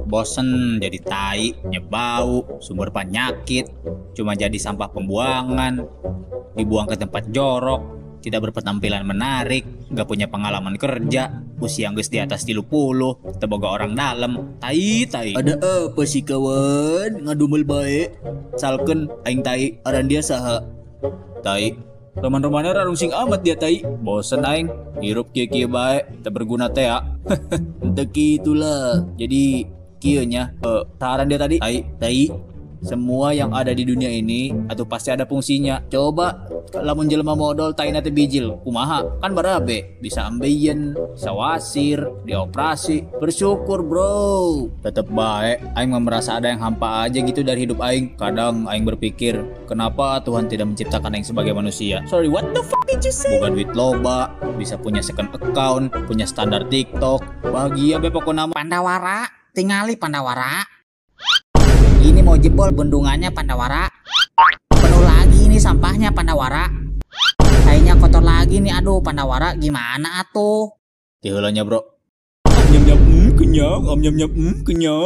Bosen jadi tai, nyebau, sumber penyakit, cuma jadi sampah pembuangan, dibuang ke tempat jorok, tidak berpenampilan menarik, gak punya pengalaman kerja, usia geus di atas 30, teu boga orang dalam, tai tai. Ada apa sih, kawan? Ngadumel bae. Salkeun aing tai, aran dia saha? Tai. Roman-romannya rarungsing amat dia tai. Bosen aing, hirup kieu-kieu bae, teu berguna teh ya. Henteu kitulah. Jadi kieu nya, saran dia tadi, tai, tai. Semua yang ada di dunia ini atau pasti ada fungsinya. Coba lamun jelema modol taina teh bijil, kumaha? Kan barabe, bisa ambeien, bisa wasir, dioperasi. Bersyukur, bro. Tetep bae, aing mah merasa ada yang hampa aja gitu dari hidup aing. Kadang aing berpikir, kenapa Tuhan tidak menciptakan aing sebagai manusia? Sorry, what the fuck did you say? Boga duit loba, bisa punya second account, punya standar TikTok, bahagia be pokona mah. Pandawara, tingali Pandawara. Ini mau jebol bendungannya, Pandawara. Penuh lagi ini sampahnya, Pandawara. Kayaknya kotor lagi nih, aduh Pandawara, gimana atuh? Ti heula nya, bro. Om nyam nyam kenyang, om nyam nyam kenyang.